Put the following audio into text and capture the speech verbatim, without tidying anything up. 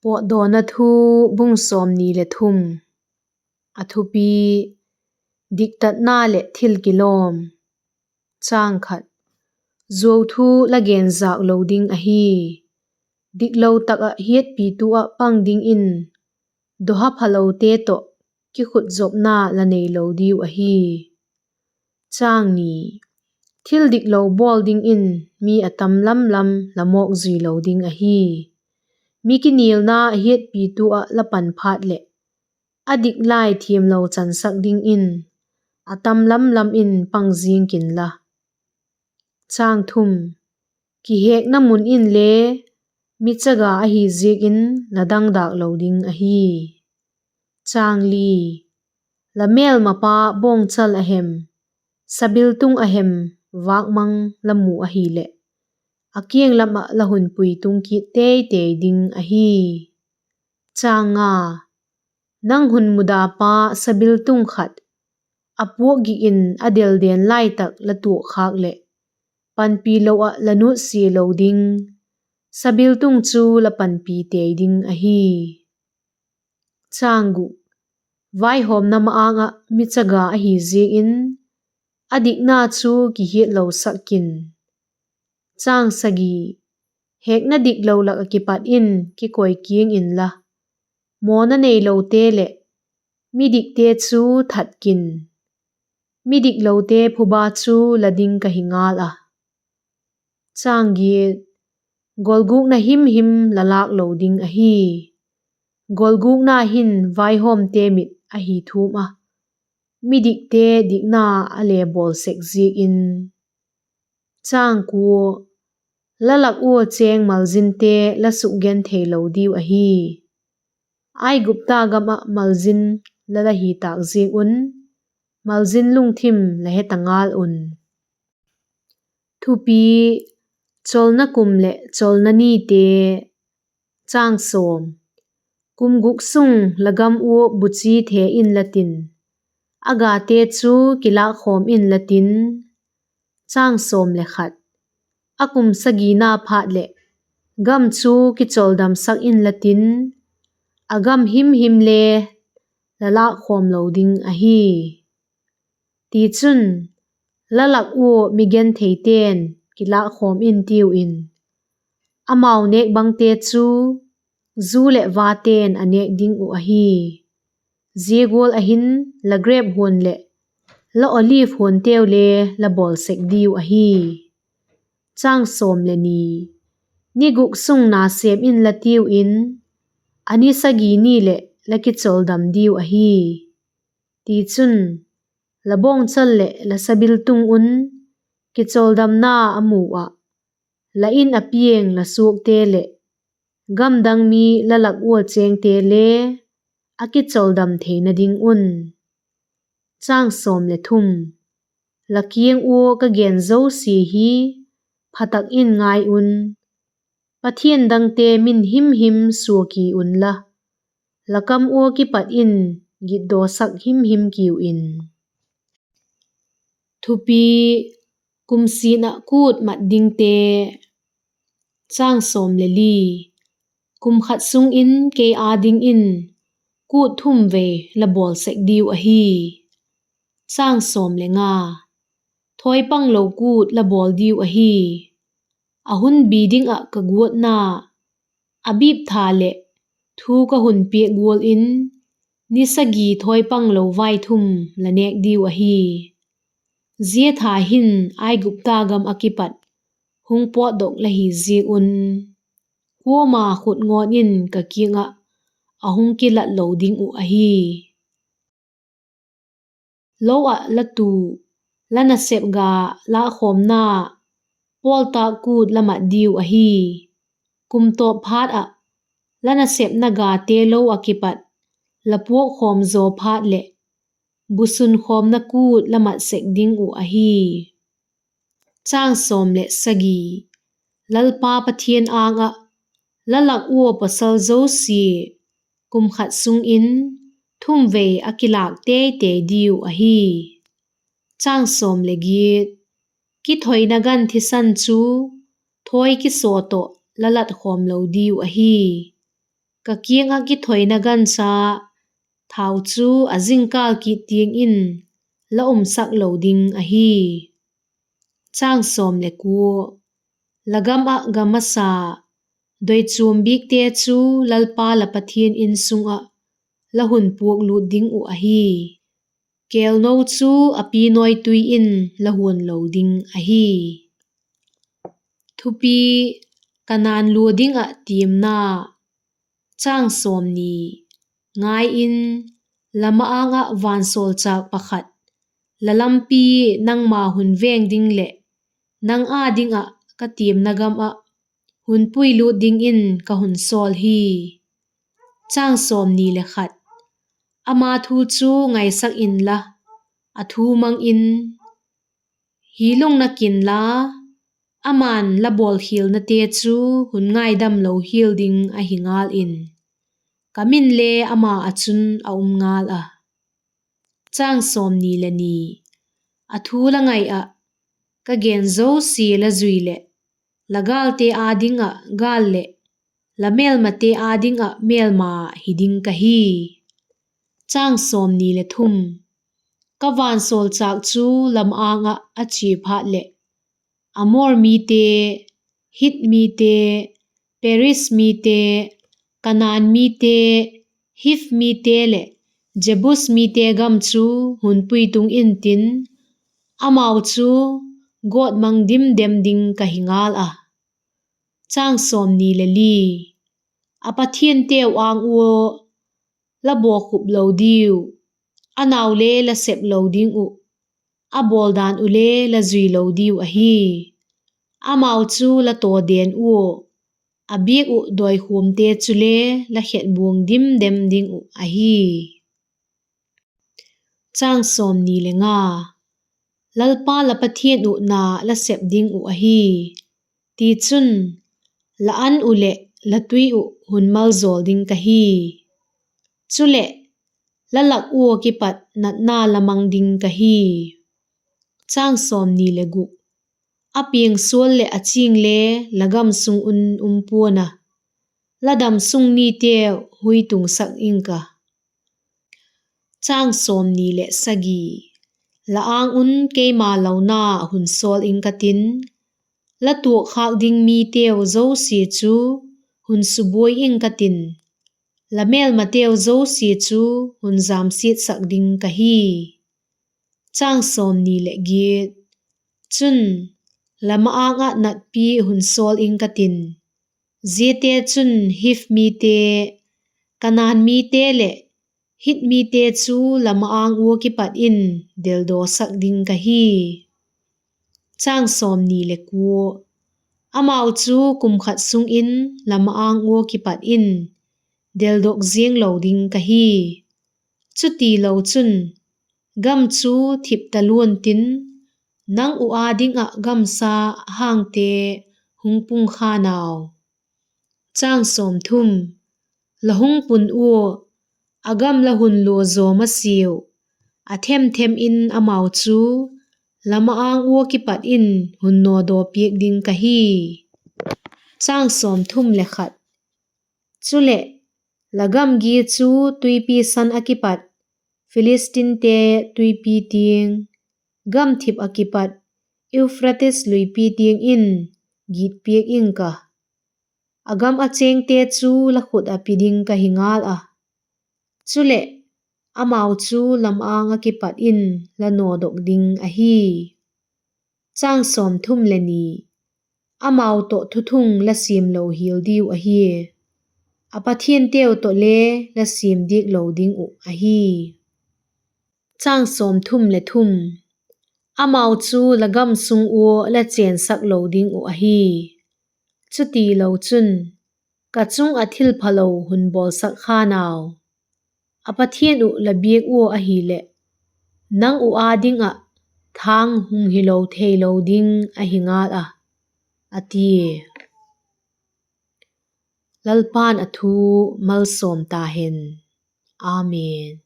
Pawtdawna Thu, bung sawmni leh thum. A thupi: Diktatna leh thil kilawm. Chang khat. Zuau thu la gen zâk lo ding ahi. Diklo tak ah hiatpitu ah pang dingin, dawha phalote tawh kikhut zopna la neilo diu ahi. Chang ni. Thil diklo bawl dingin mi a tam lam lam la mawk zui lo ding ahi. Mi kinialna a hiatpitu ah la pan phat leh, a dik lai thiamlo chansak dingin, a tam lam lam in pang zing kinla. Chang thum. Kihekna mun inle mi chaga ahi ziakin la dangdâk lo ding ahi. Chang li. La mêlmapa bawngchal a hem, sabiltung a hem, vâkmang la mu ahileh, a kiang lam ah la hun pui tung kit tei tei ding ahi. Chang nga. Nang hun mudapa sabiltung khat a puak gik in a delden lai tak la tuak khâk leh, panpi lo ah la nutsia lo ding, sabiltung chu la panpi tei ding ahi. Chang guk. Vaihawmna ma-âng ah mi chaga ahi ziakin, a dikna chu kihiatlosak kin. Chang sagi. Hekna diklo lak ah kipat in kikoi kiang inla, mawna neilote leh midikte chu that kin. Midiklote phuba chu la ding ka hi ngal a. Chang giat. Golgukna himhim la lâk lo ding ahi. Golgukna hin vaihawmte mit a hi thum a, midikte dikna a le bawl sek ziakin. Chang kua. La lak ua chêng malzinte la sukgenthei lo diu ahi. Aigupta gam ah malzin la la hi tâk ziak un, malzin lungthim la he ta ngal un. Thupi: Cholna kum leh cholna nite. Chang sawm. Kum guk sung la gam ua buchi the inla tin, a gate chu kilâkkhawm inla tin. Chang sawm le khat. A kum sagina phat leh gam chu kicholdamsak inla tin, a gam himhim le la lâkkhawm lo ding ahi. Tichun, la lak ua migentheite'n kilâkkhawm intiu in, amau nêk bangte chu zu leh vate'n a nêk ding uh ahi. Zia gual ah hin la grep huan leh la olive huanteu le la bawl sek diu ahi. Chang sawm le ni. Ni guk sung na sêm inla tiu in, a ni sagi ni leh la kicholdam diu ahi. Tichun, la bawngchal leh la sabiltung un kicholdamna a mu ah, la In a piang la suakte leh gamdang mi la lak ua chêngte le a kicholdam theina ding un. Chang sawm le thum. La kiang ua ka gen zosia hi pha tak in ngai un, pathian dangte min himhim sua ki unla, la kam ua kipat in gitdawsak himhim kiu in. Thupi: Kum sin ah kût mat dingte. Chang sawm le li. Kum khat sung in kei â dingin kût thum vei la bawl sek diu ahi. Chang sawm le nga. Thawipanglo kût la bawl diu ahi. A hunbî ding ah ka guatna, Abib tha leh thu ka hun piak gual in, ni sagi thawipanglo vaithum la nêk diu ahi. Zia tha hin Aigupta gam ah kipat hung pawtdok la hi ziak un, kuama khut ngawn in ka kiang ah a hung kilat lo ding uh ahi. Lo ah la tu, la nasep ga lâkkhawmna, pawltâk kût la mat diu ahi. Kum tawp phat ah, la nasepna gate lo ah kipat la puakkhawm zaw phat leh, bu sunkhawmna kût la mat sek ding uh ahi. Chang sawm leh sagi. Lalpa Pathian âng ah la lak ua pawsal zosia kum khat sung in thum vei a kilâk tei tei diu ahi. Chang sawm le giat. Kithoina gan thisan chu thawi kisaw tawh la lat khawm lo diu ahi. Ka kiang ah kithoina gancha thau chu a jingkal kit tiang in la umsak lo ding ahi. La gam ah ga masa, doichuam bikte chu Lalpa la Pathian in sung ah la hun puak lût ding uh ahi. Kêlno chu a pi nawi tui in la huan lo ding ahi. Thupi: Kanaan lua ding ah tiamna. Ngai in, la ma-âng ah vansawlchâk pakhat, la lampi nangma hun vêng ding leh nang â ding ah ka tiamna gam ah hun puilût dingin ka hun sawl hi. Ama thu chu ngaisak inla, a thu mang in; hi lungna kinla, ama'n la bawlkhialnate chu hun ngaidam lo hial ding ahi ngal in, ka min le ama ah chun a um ngal a. A thu la ngai ah, ka gen zosia la zui leh, la gâlte â ding ah gâl leh la mêlmate â ding ah mêlma hi ding ka hi. Ka vansawlchâk chu la ma-âng ah a chia phat leh, Amor mite, Hit mite, Periz mite, Kanaan mite, Hiv mite leh Jebus mite gam chu hun pui tung intin, amau chu gawtmang dim dem ding ka hi ngal a. A pathianteu âng ua la bawkhup lo diu, a nau le la sep lo ding uh, a bawldan uh le la zui lo diu ahi. Amau chu la tawden ua, a biak uh dawikhuamte chule la khetbuang dim dem ding uh ahi. Lalpa la Pathian uh na la sep ding uh ahi; tichun, la an uh leh la tui uh hun maljawl ding ka hi. Chuleh, la lak ua kipat natna la mang ding ka hi. A piangsual leh a ching le la gam sung un um pua'n a, la damsung niteu hui tungsak ing ka. La âng un keima launa hun sawl ing ka tin, la tuakkhâk ding miteu zosia chu hun subuai ing ka tin, la mêlmateu zosia chu hun jamsiatsak ding ka hi. Chun, la ma-âng ah natpi hun sawl ing ka tin, ziate chun Hiv mite, Kanaan mite leh Hit mite chu la ma-âng ua kipat in deldawsak ding ka hi. Amau chu kum khat sung in la ma-âng ua kipat in deldok ziang lo ding ka hi. Chutilo chun, gam chu thip talua'n tin, nang uh â ding ah gamsa hangte hung pung kha'n au. La hung pun ua, a gam la hun lua zaw masiau, a themthem in amau chu la ma-âng ua kipat in hun nawdaw piak ding ka hi. Chuleh, la gamgi chu Tuipi San ah kipat Philistinte tuipi tiang, gamthip ah kipat Euphrates luipi tiang in gitpiak ing ka; a gam ah chêngte chu la khut ah pi ding ka hi ngal a; chuleh, amau chu la ma-âng ah kipat in la nawdok ding ahi. Amau tawh thuthung la siam lo hial diu ahi, a pathianteu tawh le la siam diak lo ding uh ahi. Amau chu la gam sung ua la chênsak lo ding uh ahi; chutilo chun, ka chung ah thil phalo hun bawlsak kha'n au; a Pathian uh la biak ua ahileh, nang uh â ding ah thâng hung hilo theilo ding ahi ngal a, a tia. Lalpa'n a thu malsawm ta hen. Amen.